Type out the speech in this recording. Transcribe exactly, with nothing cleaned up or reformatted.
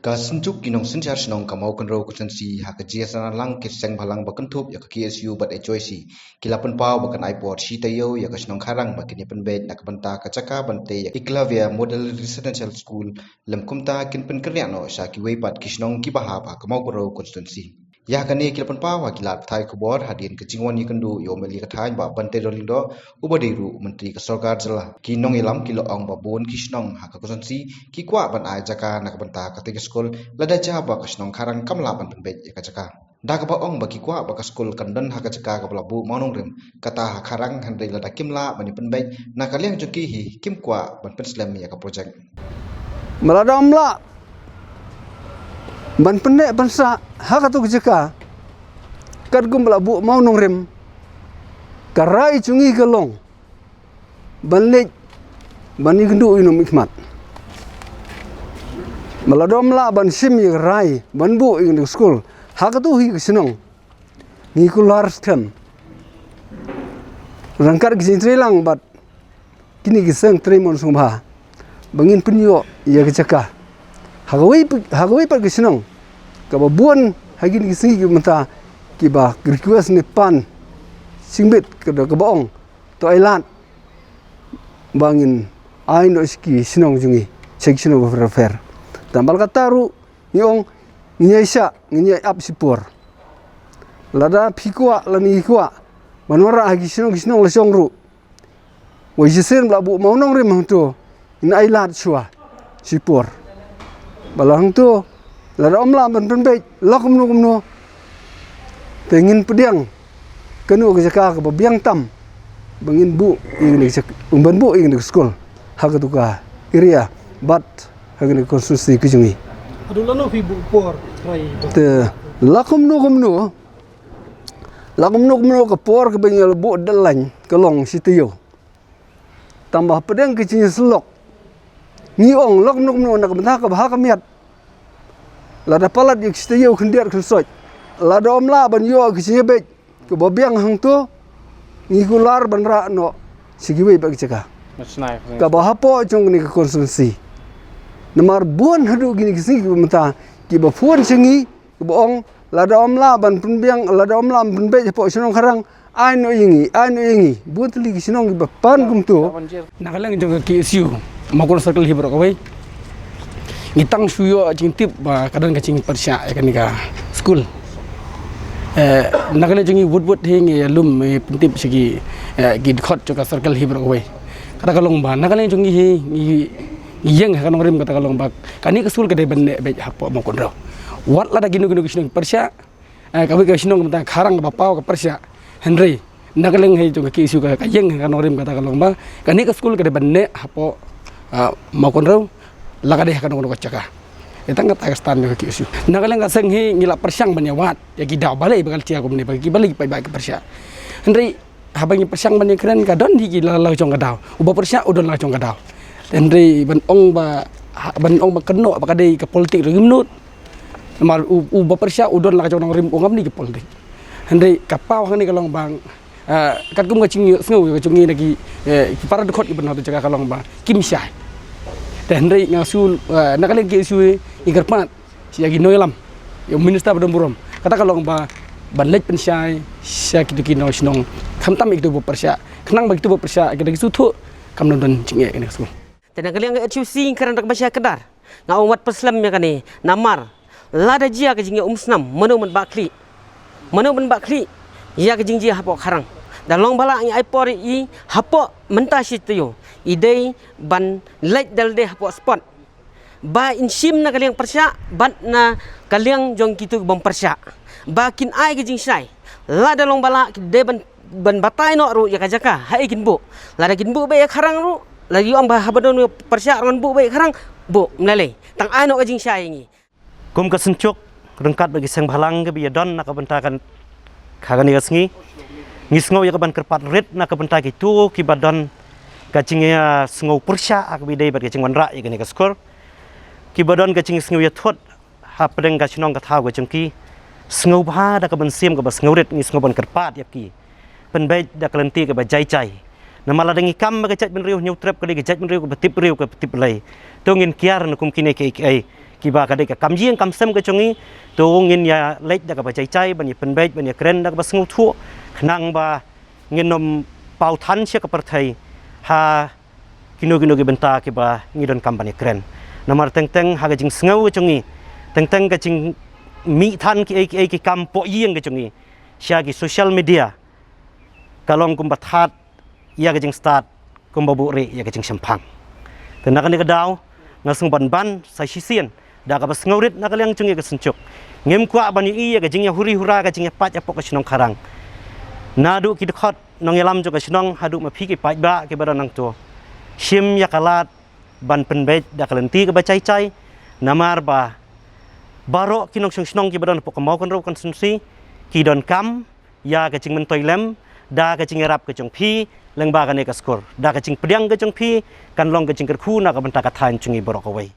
Ka Synjuk ki Nongsynshar Shnong ka Mawkynrew Constituency ha ka jingïasaid lang ki seng bhalang ba kynthup ïa ka K S U bad H Y C, ki la pynpaw ba kan ai por shi taïew ïa ka shnong Kharang ba kin ïa pynbeit na ka bynta ka jaka ban tei ïa ka Eklavya Model Residential School, lem kumta kin pynkynriah noh sha kiwei pat ki shnong kiba hap ha ka Mawkynrew Constituency. Ïa kane ki la pynpaw ha ki lad pathai khubor hadien ka jingwan ïakynduh ïa u M L A ka thaiñ Bah Banteidor Lyngdoh, uba dei ruh u Myntri ka Sorkar Jylla. Ki nongïalam ki la ong ba bun ki shnong ha ka constituency ki kwah ban ai jaka na ka bynta ka tei ka skul, lada jia ba ka shnong Kharang kam lah ban pynbeit ïa ka jaka. Da kaba ong ba ki kwah ba ka skul kan don ha ka jaka kaba la buh mawnongrim, kata ha Kharang, hynrei lada kim lah ban ïa pynbeit, na ka liang jong ki hi kim kwah ban pynslem ïa ka projek. Ba lada ym lah ban pynneh pynsah ha kato ka jaka katkum ba la buh mawnongrim, ka rai jong ngi ka long ban leit ban ïakynduh ïa u nongmihkhmat. Ba lada ym lah ban shim ïa ka rai ban buh ïa ka skul ha kato hi ka shnong, ngi kular skhem ryngkat ka jingtreilang bad kine ki seng trei mon sngewbha ba ngin pynïoh ïa ka jaka. Ha kawei pa-, ha kawei pat ka shnong kaba bun ha kine ki sngi kiba mynta kiba request ne pan shingbit ka da kaba ong to ai lad ba ngin ai noh sha ki shnong jong ngi, sha ki shnong bapher bapher. Tang ba la katta ruh ngi ong ngin ïai shah, ngin ïai ap shipor. Lada phi kwah lane ngi kwah ban wanrah ha ki shnong ki shnong la shong ruh, wei shisien ba la buh mawnongrim hangto, ngin ai lad shuwa shipor. Ba la hangto lada ym lah ban pynbeit la kumno kumno, te ngin pdiang kano ka jaka kaba biang tam ba ngin buh ïa kane ka jaka, ban buh ïa kane ka skul ha kato ka area bad ha kane ka constituency ka jong ngi. Haduh lano phi buh por trai ba? Te la kumno kumno, la kumno kumno ka por kaba ngi la buh deadline ka long shi taïew. Tang ba hapdeng ka jingïasyllok ngi ong la kumno kumno na ka bynta kaba ha ka miat, lada palat ïa ka shi taïew khyndiat khynsoit, lada ym lah ban ïoh ka jingïabeit kaba biang hangto, ngi kular ban rah noh sha kiwei pat ki jaka kaba hapoh jong kane ka constituency. Namar bun haduh kine ki sngi kiba mynta kiba phone sha ngi kiba ong lada ym lah ban pynbiang, lada ym lah ban pynbeit hapoh shnong Kharang, ai noh ïa ngi, ai noh ïa ngi. Bun tylli ki shnong kiba pan kumto. Na ka liang jong ka K S U Mawkynrew Circle hi baroh kawei, ngi tang shu ïoh jingtip ba ka don ka jingpyrshah ïa kane ka skul. Eh, na ka liang jong ngi wut wut hi ngi lum, eh, pyntip sha ki, eh, ki dkhot jong ka circle hi baroh kawei. Kata ka long ba na ka liang jong ngi hi ngi, ngi ïeng ha ka nongrim kata ka long ba kane ka skul ka dei ban neh beit hapoh Mawkynrew. Wat lada kino kino ki shnong ki pyrshah, eh, kawei ka shnong ka mynta Kharang kaba paw ka pyrshah. Hynrei na ka liang hi jong ka K S U ka, ka ïeng ha ka nongrim kata ka long ba kane ka skul ka dei ban neh hapoh, ah, Mawkynrew, la ka dei ha kano kano ka jaka. Ïa tang kata ka stand jong ka K S U. Na ka liang ka seng hi ngi la pyrshang ban ïa wad ïa ki daw balei ba ka lynti kumne ba ki balei ki paidbah ki pyrshah. Hynrei haba ngi pyrshang ban ïakren ka don hi ki la la jong ka daw. Uba pyrshah u don la jong ka daw. Hynrei ban ong ba, ha, ban ong ba kynnoh ba ka dei ka politik ruh ngim nud. Namar u, uba pyrshah u don la jong nongrim u ngam ni ka politik. Hynrei ka paw hangne ka long ba, ah, katkum ka jingïohsngew ka jong ngi na ki, eh, ki para dkhot kiba don ha tu jaka ka long ba kim shai. Te hynrei nga shu, eh, na ka liang K S U ngi kyrpad ïa ki nongïalam, ïa u minister ba don burom, kata ka long ba ban leit pynshai sha kito ki nongshnong, khamtam ïa kito ba pyrshah, khnang ba kito ba pyrshah kito ki sngewthuh kam don don jingeh kane ka skul. Te na ka liang ka H U C ngi kren da kaba shai kdar, nga ong wat pynslem ïa kane namar lada jia ka jingïaumsnam mano ban bah khlieh, mano ban bah khlieh ïa ka jingjia hapoh Kharang. Da long ba lah ngi ai por ïa i hapoh mynta shi taïew, i dei ban leit da lade hapoh spot. Ba in shim na ka liang pyrshah bad na ka liang jong kito ki bym pyrshah ba kin ai ka jingshai. Lada long ba lah ki dei ban, ban batai noh ruh ïa ka jaka ha ei kin buh. Lada kin buh beit ïa Kharang ruh, lada ïoh ba haba don pyrshah ruh ngan buh beit ïa Kharang, buh, ym lei lei. Tang ai noh ka jingshai ïa ngi. Kum ka Synjuk ryngkat bad ki seng bhalang kiba ïa don na ka bynta kan, ha kane ka sngi, ngi sngew ïa ka ban kyrpad rit na ka bynta kito kiba don ka jingïasngew pyrshah ha kaba ïadei bad ka jingwanrah ïa kane ka skul. Kiba don ka jingsngew ïathut hapdeng ka shnong ka thaw ka jong ki, sngewbha da ka mynsiem kaba sngewrit ngi sngew ban kyrpad ïa ki. Pynbeit da ka lynti kaba jai jai. Namar lada ngi kam ba ka jaitbynriew Hynñiewtrep ka dei ka jaitbynriew kaba tip briew kaba tip Blei, to ngin kiar na kum kine kiei kiei. kiba ka dei ka kam ïing kam sem ka jong ngi, to ngin ïa leit da kaba jai jai ban ïa pynbeit ban ïa kren da kaba sngewthuh, khnang ba ngin ym paw than sha ka pyrthei ha kino kino ki bynta kiba ngi donkam ban ïa kren. Namar teng teng ha ka jingsngew ka jong ngi, teng teng ka jingmih than kiei kiei ki kam poh ïing ka jong ngi sha ki social media, ka long kumba that ïa ka jingstad, kumba buhrieh ïa ka jingshemphang. Te na kane ka daw nga sngew ban ban sa shisien da kaba sngewrit na ka liang jong ngi ka synjuk. Ngim kwah ban ïohi ïa ka jingïahuri hura, ka jingïapait hapoh ka shnong Kharang. Naduh ki dkhot nongïalam jong ka shnong haduh ma phi ki paidbah kiba don hangto, shim ïa ka lad ban pynbeit da ka lynti kaba jai jai, namar ba baroh ki nongshong shnong kiba don hapoh ka Mawkynrew constituency ki donkam ïa ka jingmyntoi lem da ka jingïarap ka jong phi lyngba kane ka skur. Da ka jingpdiang ka jong phi kan long ka jingkyrkhu na ka bynta ka thaiñ jong ngi baroh kawei.